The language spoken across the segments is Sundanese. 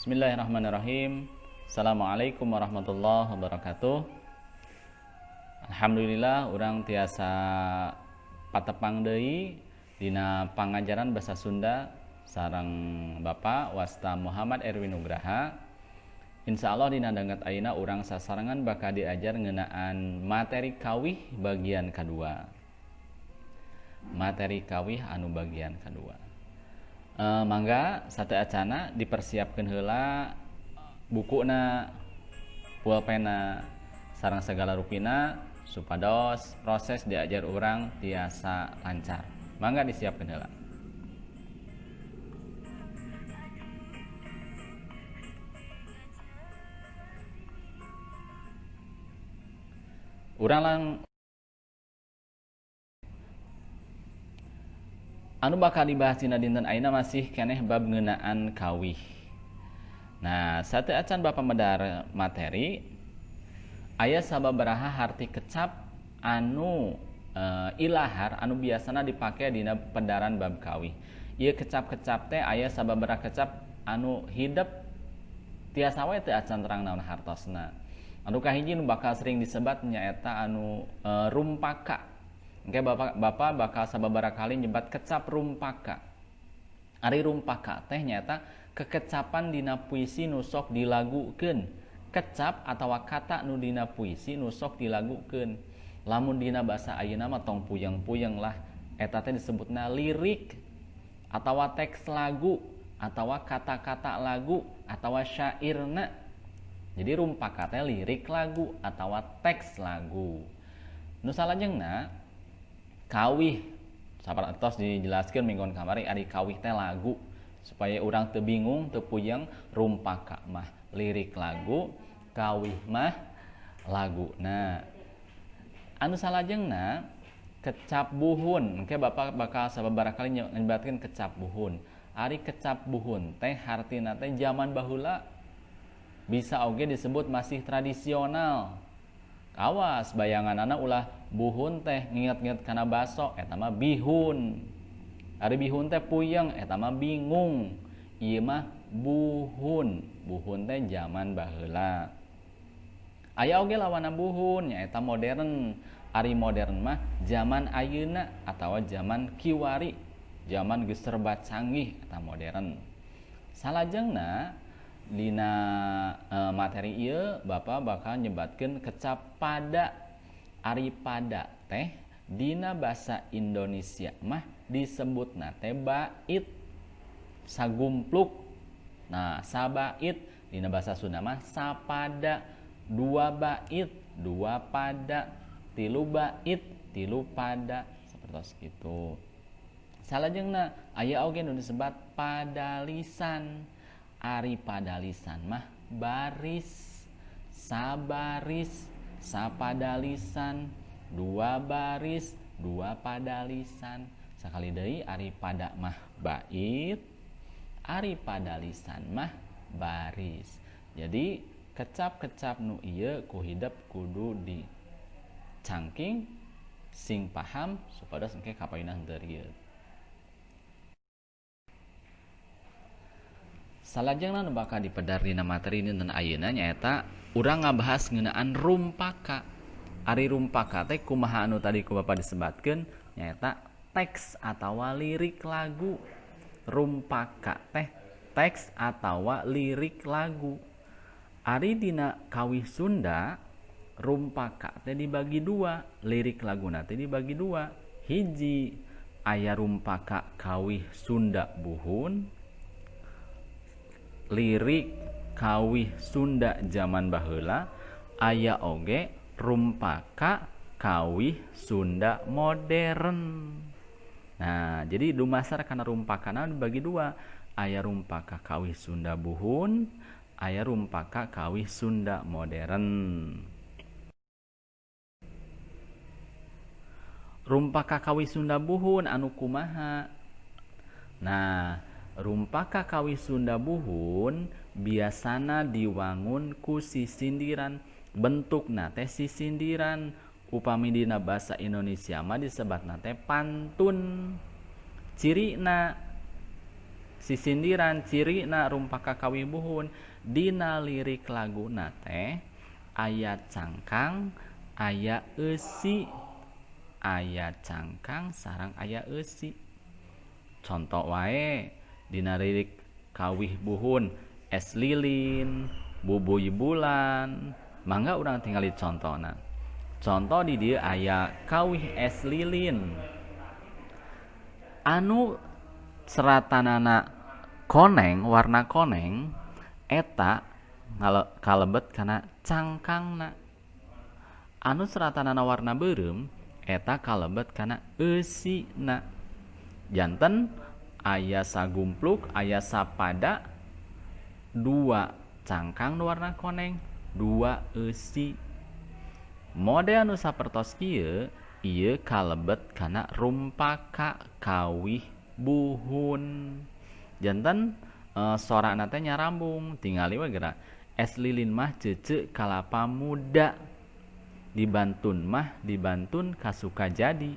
Bismillahirrahmanirrahim. Assalamualaikum warahmatullahi wabarakatuh. Alhamdulillah urang tiasa patepang deui dina pangajaran bahasa Sunda sareng Bapak Wasta Muhammad Erwin Nugraha. Insyaallah dina danget ayeuna urang sasarengan bakal diajar ngeunaan materi kawih bagian kadua. Materi kawih anu bagian kadua. Mangga sateuacana dipersiapkeun heula bukuna, pulpena, sareng segala rupina supados proses diajar urang tiasa lancar. Mangga disiapkeun heula. Urang lang anu bakal dibahas dina dinten ayeuna masih keneh bab ngeunaan kawih. Nah, sateuacan Bapak medar materi aya sababaraha harti kecap anu ilahar anu biasana dipake dina pedaran bab kawih. Ieu kecap-kecap teh aya sababaraha kecap anu hidep tiasa we teu acan terang naon hartosna. Anu kahiji nu bakal sering disebat nyaeta anu rumpaka. Engke bapak bakal sababaraha kali nyebat kecap rumpaka. Ari rumpaka teh nyaeta kekecapan dina puisi nu sok dilagukeun. Kecap atawa kata nu dina puisi nu sok dilagukeun. Lamun dina basa ayeuna mah tong puyeng-puyeng lah, eta teh disebutna lirik atawa teks lagu atawa kata-kata lagu atawa syairna. Jadi rumpaka teh lirik lagu atawa teks lagu. Nu salajengna kawih, sapertos dijelaskeun minggon kamari ari kawih teh lagu supaya urang teu bingung teu puyeng. Rumpaka mah lirik lagu, kawih mah lagu. Nah, anu salajengna kecap buhun. Engke Bapak bakal sababaraha kali nyebatkeun kecap buhun. Ari kecap buhun teh hartina teh zaman baheula, bisa oge disebut masih tradisional. Awas bayanganana ulah buhun teh nginget-nginget kana baso, eta mah bihun. Ari bihun teh puyeng, eta mah bingung. Ieu mah buhun. Buhun teh zaman baheula. Aya oge lawanna buhun nyaeta modern. Ari modern mah zaman ayeuna atawa zaman kiwari, zaman geus serba canggih eta modern. Salajengna dina materi ieu Bapak bakal nyebatkeun kecap pada. Ari pada teh dina basa Indonesia mah disebutna teh bait, sagumpluk. Nah, sabait dina basa Sunda mah sapada, dua bait, dua pada, tilu bait, tilu pada, sapertos kitu. Salajengna aya oge nu disebat padalisan. Ari padalisan mah baris, sabaris, sapadalisan, dua baris, dua padalisan. Sakali deui ari pada mah bait, ari padalisan mah baris. Jadi kecap-kecap nu ieu ku hidep kudu dicangking sing paham supados engke kapayunna henteu rieut. Salajengna nu bakal dipedar dina materi dinten ayeuna nyaeta urang ngabahas ngeunaan rumpaka. Ari rumpaka teh kumaha anu tadi ku Bapak disebatkeun nyaeta teks atawa lirik lagu. Rumpaka teh teks atawa lirik lagu. Ari dina kawih Sunda rumpaka teh dibagi dua, lirik laguna teh dibagi dua. Hiji aya rumpaka kawih Sunda buhun, lirik kawih Sunda zaman baheula, aya oge rumpaka kawih Sunda modern. Nah, jadi dumasar kana rumpakana dibagi dua, aya rumpaka kawih Sunda buhun, aya rumpaka kawih Sunda modern. Rumpaka kawih Sunda buhun anu kumaha? Nah, rumpaka kawih Sunda buhun biasana diwangun ku sisindiran, bentukna teh sisindiran. Upami dina basa Indonesia mah disebatna teh pantun. Cirina Sisindiran cirina rumpaka kawih buhun dina lirik laguna teh aya cangkang aya eusi, aya cangkang sareng aya eusi. Contoh wae dina lirik kawih buhun es lilin, bubuy bulan. Mangga urang tingali contona. Contoh di dieu aya kawih es lilin anu seratanana koneng, warna koneng eta kalebet kana cangkangna. Anu seratanana warna beureum eta kalebet kana eusina. Janten aya sagumpluk, aya sapada dua cangkang nu warna koneng, dua eusi. Model nu sapertos kieu ieu kalebet kana rumpaka kawih buhun. Janten sorana teh nyarambung, tingali we geura. Es lilin mah cece kalapa muda, dibantun mah dibantun kasuka jadi.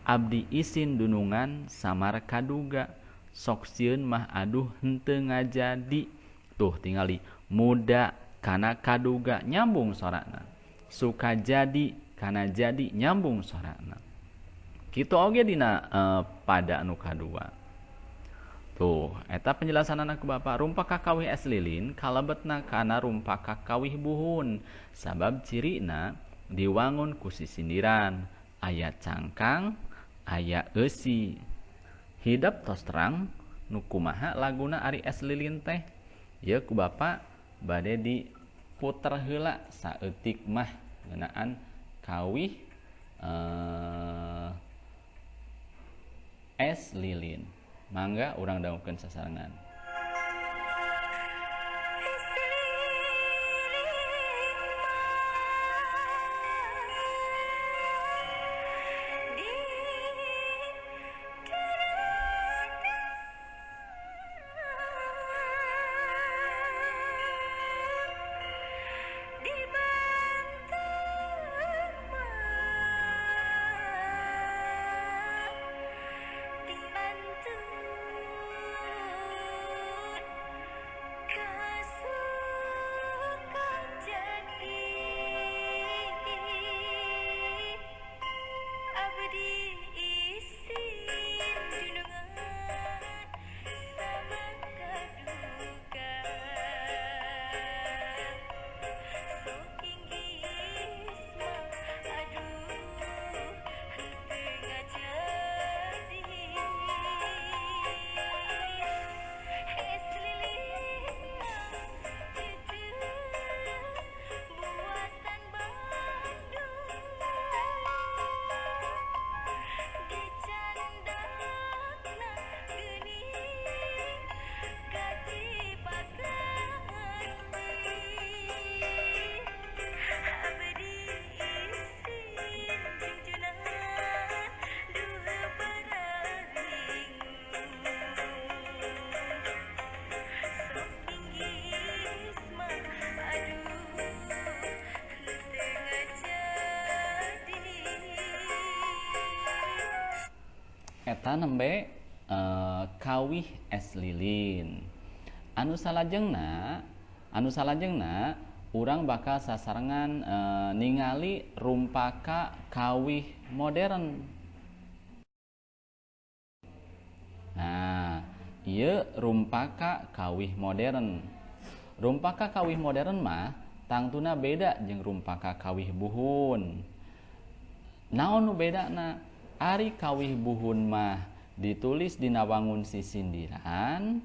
Abdi isin dunungan samar kaduga, sok sieun mah aduh henteu ngajadi. Tuh tingali muda kana kaduga nyambung sorana, suka jadi kana jadi nyambung sorana. Kitu oge dina pada anu kadua. Tuh eta penjelasanana ku Bapak. Rumpaka kawih es lilin kalebetna kana rumpaka kawih buhun, sabab cirina diwangun ku sisindiran, aya cangkang aya eusi. Hidep tos terang nu kumaha laguna ari es lilin teh. Ieu ku Bapak bade diputer heula saeutik mah ngeunaan kawih es lilin. Mangga urang dangukeun sasarengan. Eta nembe kawih es lilin. Anu salajengna urang bakal sasarengan ningali rumpaka kawih modern. Nah, ieu rumpaka kawih modern. Rumpaka kawih modern mah tangtuna beda jeung rumpaka kawih buhun. Naon nu bedana? Ari kawih buhun mah ditulis dina wangun sisindiran,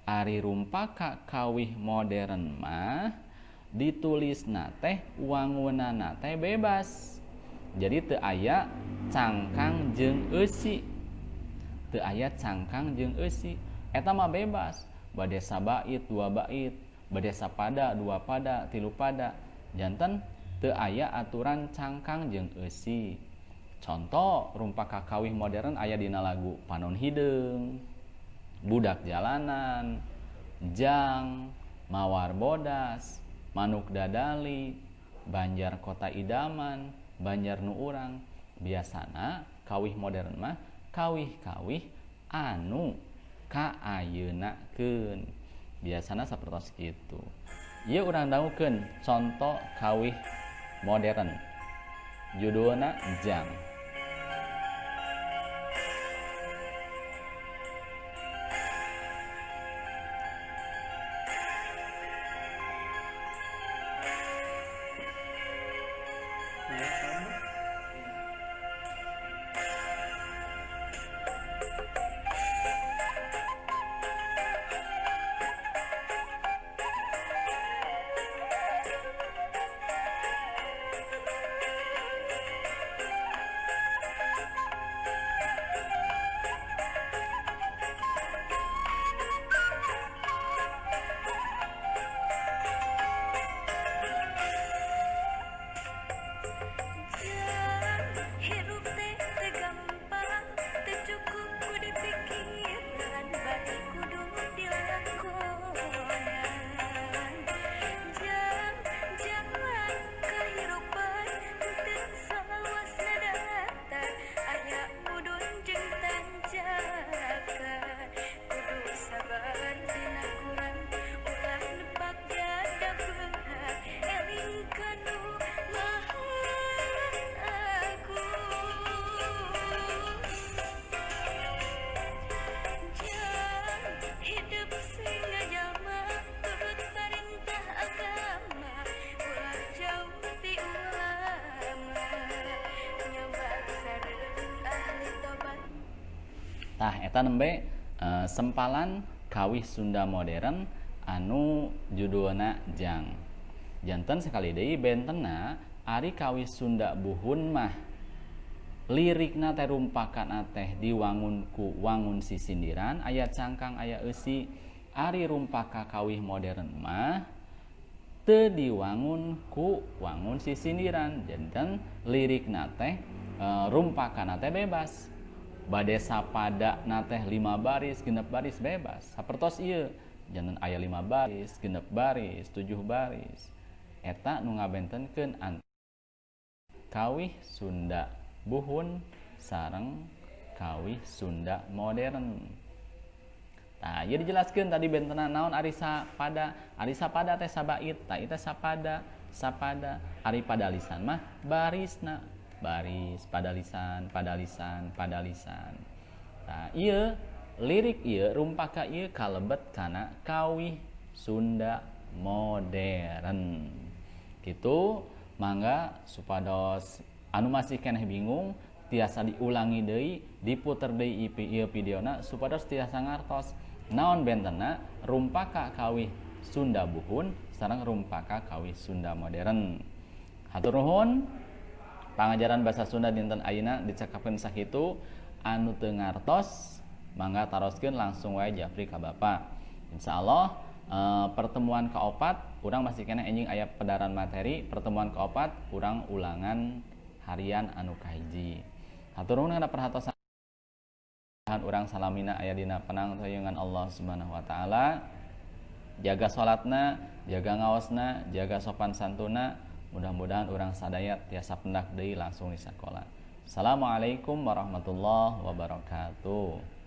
ari rumpaka kawih modern mah ditulisna teh wangunana teh bebas. Jadi teu aya cangkang jeung eusi. Teu aya cangkang jeung eusi. Eta mah bebas. Bade sabait dua bait, bade sapada dua pada, tilu pada. Janten teu aya aturan cangkang jeung eusi. Contoh rumpaka kawih modern aya dina lagu Panon Hideung, Budak Jalanan, Jang, Mawar Bodas, Manuk Dadali, Banjar Kota Idaman, Banjar Nu Urang. Biasana kawih modern mah kawih-kawih anu kaayeunakeun. Biasana sapertos kitu. Ieu urang dangukeun conto kawih modern. Judulna Jang. Tah eta nembe sempalan kawih Sunda modern anu judulna Jang. Janten sekali deui bentenna ari kawih Sunda buhun mah lirikna teh rumpakan teh diwangun ku wangun sisindiran, aya cangkang aya eusi. Ari rumpaka kawih modern mah teu diwangun ku wangun sisindiran. Janten lirikna teh rumpakana teh bebas. Bade sapada na teh 5 baris, 6 baris bebas. Sapertos ieu, janten aya 5 baris, 6 baris, 7 baris. Eta nu ngabentenkeun antara kawih Sunda buhun sareng kawih Sunda modern. Tah, ieu dijelaskeun tadi bentena naon ari sapada. Ari sapada teh sabait, tah ieu teh sapada, sapada. Ari padalisan mah barisna. Baris, padalisan, padalisan, padalisan. Nah, ieu lirik ieu rumpaka ieu kalebet kana kawih Sunda modern. Gitu, mangga supados anu masih keneh bingung tiasa diulangi deui, diputer deui ieu videona supados tiasa ngartos naon bentena rumpaka kawih Sunda buhun sareng rumpaka kawih Sunda modern. Hatur nuhun. Pangajaran bahasa Sunda dinten ayeuna dicekapkeun sakitu, anu teu ngartos mangga taroskeun langsung wae japri ka Bapak. Insyaallah pertemuan kaopat urang masih keneh enjing aya pedaran materi, pertemuan kaopat urang ulangan harian anu kahiji. Hatur nuhun kana perhatosan urang salamina aya dina panangtayungan Allah Subhanahu wa taala. Jaga salatna, jaga ngaosna, jaga sopan santuna. Mudah-mudahan urang sadaya tiasa pendak deui langsung di sakola. Assalamualaikum warahmatullahi wabarakatuh.